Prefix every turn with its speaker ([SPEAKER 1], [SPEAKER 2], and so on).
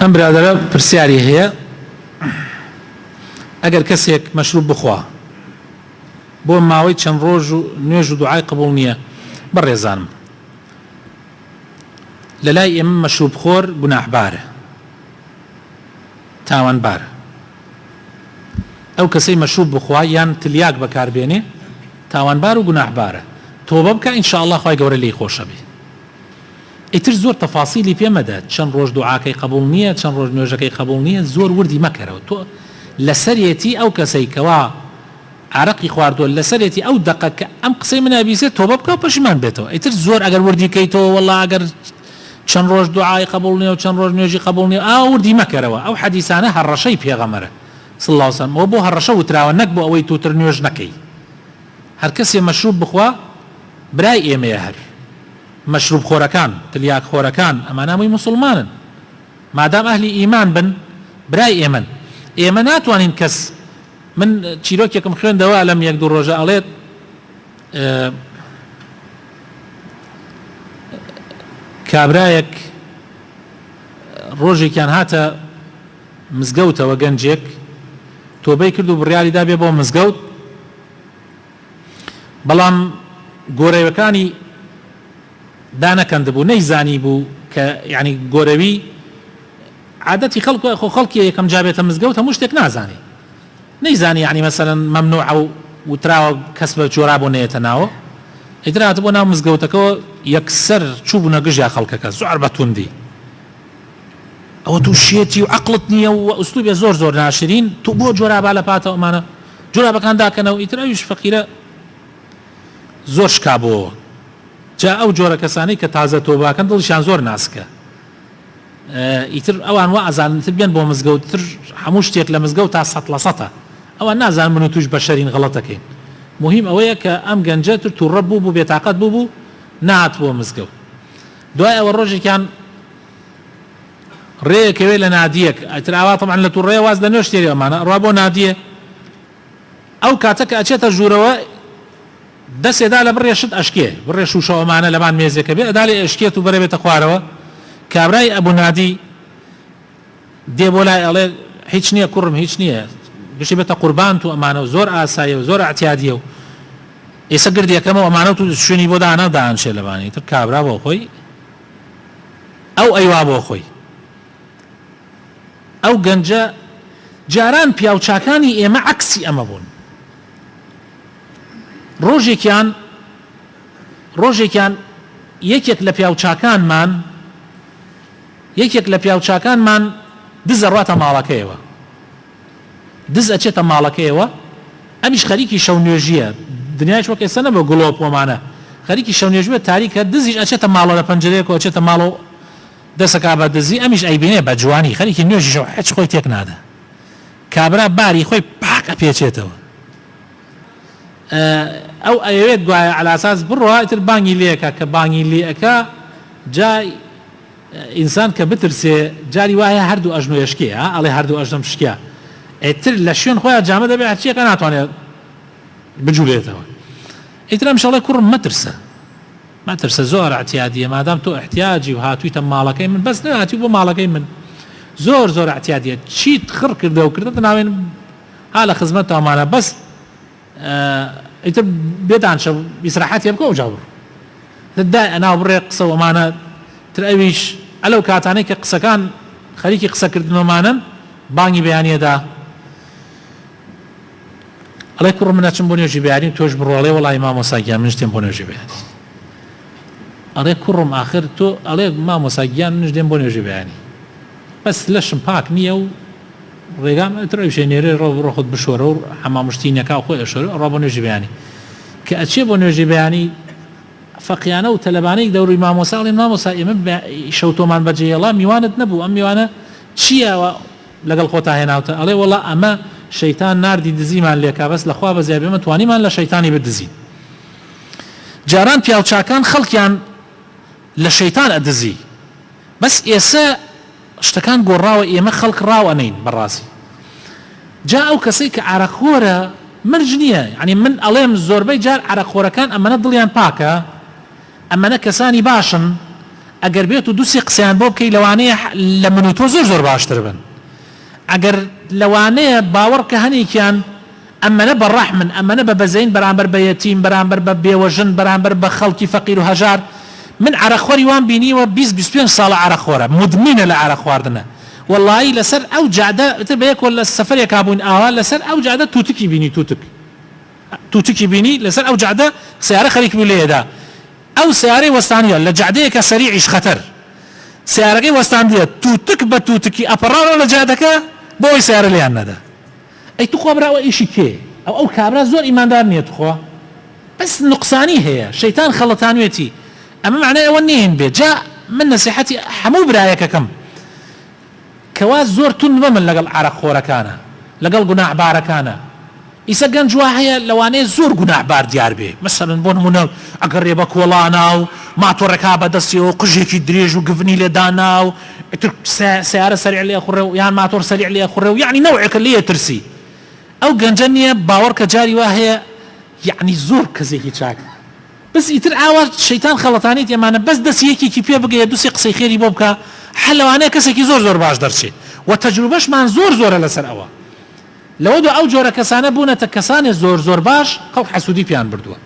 [SPEAKER 1] ئەم برادەرە پرسیاری هەیە ئەگەر کەسێک مەشروب بخوا بۆ ماوەی چەند ڕۆژ و نوێژ و دوعای قبوڵ نییە؟ بەڕێزانم لەلای ئێمە مەشروب خۆر گوناحبارە تاوانبارە ئەو کەسەی مەشروب بخوا یان تلیاک بەکاربێنێ تاوانبار و گوناحبارە تۆبە بکا ان شاء اللە خوای گەورە لێی خۆشەبێ. ئیتر زۆر تەفاسیلی پێ مەدە چەند ڕۆژ دوعاکەی قبوڵ نیە چەند ڕۆژ نوێژەکەی قبوڵ نیە زۆر وردی مەکەرەوە تۆ لەسەرێتی ئەو کەسەی کەوا عارەقی خواردوە لەسەرێتی ئەو دەقە کە ئەم قسەی من ئەبیسێ تۆبە بکا و پەشیمان بێتەوە ئیتر زۆر ئەگەر وردی کەیتەوە وەڵا ئەگەر چەند ڕۆژ دوعای قبوڵ نیە و چەند ڕۆژ نوێژی قبوڵ نیە ئاوا وردی مەکەرەوە ئەو حەدیسانە هەڕەشەی پێغەمەرە صلی اللە علیە وسلم ئەوە بۆ هەڕەشە وتراوە نەک بۆ ئەوەی توتر نوێژ نەکەی هەرکەسێ مەشروب بخوا برای ئێمەیە هەر مەشروب خۆرەکان تلیاک خۆرەکان ئەمانە هەمووی موسوڵمانن مادام ئەهلی ئیمان بن برای ئێمەن ئێمە ناتوانین کەس من چیرۆکێکم خوێندەوە لەم یەک دوو ڕۆژە ئەڵێت کابرایەک ڕۆژێکیان هاتە مزگەوتەوە گەنجێک تۆبەی کرد و بڕیاری دا بێ بۆ مزگەوت بەڵام گۆرەوەکانی دانەکەندبوو نەیزانی بوو کە یعنی گۆرەوی عادەتی خەڵک خۆ خەڵکی یەکەم جا بێتە مزگەوت هەموو شتێک نازانێ نەیزانی یعنی مەسەلەن مەمنوعە و وتراوە کەس بە جۆرا بۆ نەیەتە ناوە ئیتر هاتبووە ناو مزگەوتەکەوە یەکسەر چووبوونە گژیا خەڵکەکە زۆر بە توندی ئەوە تو شێتی و عەقڵت نییە و ئوسلوبێ زۆر زۆر ناشرین تو بۆ جۆرابا لە پاتەوە ئەمانە جورابەکان داکەنەوە ئیتر ئەویش فەقیرە زۆر شکابۆوە جا ئەو جۆرە کەسانەی کە تازە تۆباکەن دڵیشیان زۆر ناسکە ئیتر ئەوان وا ئەزانن تر بێن بۆ مزگەوت تر هەموو شتێک لە مزگەوت تا سەد لە سەتە ئەوان نازان من و توش بەشەرین غەڵەتەکەین مهم ئەوەیە کە ئەم گەنجە تر توڕە بوو بوو بێتاقەت بوو بوو نەهات بۆ مزگەوت دوای ئەوە ڕۆژێکیان ڕێیەکەوێ لە نادیەک ئیتر ئاوا تەبعەن لە توڕەیە واز لە نوێژ تێرێ ئەمانە ئەڕوا بۆ نادیە ئەو کاتە کە ئەچێتە ژوورەوە دەسێ دا لە بڕێ شت ئەشکێ بڕێ شووشە ئەمانە لەبان مێزێکە بێ ئەدا لێ ئەشکێت و بەرەبێتە خوارەوە کابرای ئەبوو نادی دێ بۆ لای ئەڵێ هیچ نییە کوڕم هیچ نییە گشتی بێتە قوربانت و ئەمانە و زۆر ئاساییە و زۆر ئەعتیادیە و ئێسە گردیەکەمەوە ئەمانە و تو شوێنی بۆ دانا دانشێ لەبانی تر کابرا بۆ خۆی ئەو ئەیوا بۆ خۆی ئەو گەنجە جاران پیاوچاکانی ئێمە عەکسی ئەمە بوون ڕۆژێکیان ڕۆژێکیان یەکێک لە پیاوچاکانمان یەکێک لە پیاوچاکانمان دز ئەڕواتە ماڵەکەیەوە دز ئەچێتە ماڵەکەیەوە ئەمیش خەریکی شەو نوێژیە دنیایش وەک ئێستا نەبووە گڵۆپ وەمانە خەریکی شەو نوێژ بێت تاریکە دزیش ئەچێتە ماڵەوە لە پەنجەرەیەکەوە ئەچێتە ماڵەوە دەسەکا بە دزی ئەمیش ئەیبینێ بە جوانی خەریکی نوێژی شەو هیچ خۆی تێک نادا کابرا باری خۆی پاک ئەپێچێتەوە ئەو ئەیەوێت گوایە عەلاساس بڕوا ئیتر بانگی لێکا کە بانگی لێ ئەکا جا ئینسان کە بترسێ جاری وا هەیە هەردوو ئەژنۆ ئەشکێ ها ئەڵێ هەردوو ئەژنۆم شکیا ئیتر لە شوێن خۆیا جامە دەبێ هەرچیەکە ناتوانێ بجولێتەوە ئیتر ئەم شەڵێ کوڕم مەترسە مەترسە زۆر اعتیادیە مادام تۆ احتیاجی و هاتوویتە ماڵەکەی من بەس نەهاتی بۆ ماڵەکەی من زۆر زۆر اعتیادیە چیت خڕ کردە و کردە ناوێن ها لە خزمەت تاوانە بەس ئیتر بێدانشە ئیسراحەتێ بکە ئەوجا بڕۆ دای ئەناو بڕێ قسە وەمانە تر ئەویش ئەلەو کاتانەی کە قسەکان خەریکی قسەکردنەوەمانن بانگی بەیانیەدا ئەڵێ کوڕ من ئەچم بۆ نوێژی بەیانی و تۆش بڕۆ ئەڵێ وەڵی مامۆسا گیان منش دێم بۆ نوێژی بەیانی ئەڵێ کوڕم ئاخر تۆ ئەڵێ مامۆسا گیان منش دێم بۆ نوێژی بەیانی بەس لەشم پاک نییە و ڕێگام ئەتر ئەویش ئەنێرێ ڕۆ بڕۆ خۆت بشۆرە و حەمام و شتی نەکا و خۆی ئەشۆرێ ئەڕوا بۆ نوێژی بەیانی کە ئەچێ بۆ نوێژی بەیانی فەقیانە و تەلەبانەی دەوری مامۆسا ئەڵێن مامۆسا ئێمە شەو تۆمان بەجێ هێڵا میوانت نەبوو ئەم میوانە چییە لەگەڵ خۆتا هێناوتە ئەڵێ وەڵا ئەمە شەیتان ناردی دزیمان لێکا بەس لە خوا بەزیا بێمە توانیمان لە شەیتانی بدزین جاران پیاوچاکان خەڵکیان لە شەیتان ئەدزی بەس ئێسە شتەکان گۆڕاوە ئێمە خەڵک ڕاو ئەنێین بەڕاستی جا ئەو کەسەی کە عەرەق خۆرە مەرج نییە یانی من ئەڵێم زۆربەی جار عەرەق خۆرەکان ئەمەنە دڵیان پاکە ئەمەنە کەسانی باشن. ئەگەر بێت و دوسێ قسەیان بۆ بکەی لەوانەیە لە من و تۆ زۆر زۆر باشتر بن ئەگەر لەوانەیە باوەڕ کە هەنێکیان ئەمەنە بە ڕەحمن ئەمەنە بە بەزەین بەرامبەر بە یەتیم بەرامبەر بە بێوەژن بەرامبەر بە خەڵکی فەقیر و هەژار من عەرەقخۆری وام بینیوە 20 25 ساڵە عەرەقخۆرە مدمنە لە عەرەق خواردنە وەڵایی لەسەر ئەو جادە ئیتر بەیەکەوە لە سەفەرێکا بووین ئاوا لەسەر ئەو جادە توتکی بینی توتک توتکی بینی لەسەر ئەو جادە سەیارە خەریک بوو لێیەدا ئەو سەیارەی وەستانیە لە جادەیەکە سەریعیش خەتەر سەیارەکەی وەستاندیە توتک بە توتکی ئەپەڕاوە لە جادەکە بۆ ئەوەی سەیارە لێیان نەدا ئەی توخوا برا ئەوە ئیشی کێیە ئەو ئەو کابرا زۆر ئیماندار نیە توخوا بەس نوقسانی هەیە شەیتان خەڵەتانوێتی ئەمە مەعنای ئەوە نیە هین بێ جا من نەسیحەتی هەموو برایەکەکەم کەوا زۆر توند مەبن لەگەڵ عەرەق خۆرەکانا لەگەڵ گوناحبارەکانا ئیسە گەنج وا هەیە لەوانەیە زۆر گوناحبار دیار بێ مەسەلەن بۆ نمونە ئەگەڕێ بە کۆڵانا و ماتۆڕێکا بە دەستیەوە قژێکی درێژ و گڤنی لێ دانا و ئیتر سەیارە سەریع لێ ئەخوڕێ و یان ماتۆڕ سەریع لێ ئەخوڕێ و یەعنی نەوعێکە لێ ئەترسی ئەو گەنجە نیە باوەڕکە جاری وا هەیە یەعنی زۆر کەسێکی چاکە بەس ئیتر ئاوا شەیتان خەڵەتانیت ئێمانە بەس دەسی یەکێکی پێ بگەیە دوسێ قسەی خێری بۆ بکا حە لەوانەیە کەسێکی زۆر زۆر باش دەرچێ وە تەجروبەشمان زۆر زۆرە لەسەر ئەوە لەوە دو ئەو جۆرە کەسانە بونەتە کەسانێ زۆر زۆر باش خەڵک حەسودی پێیان بردوە.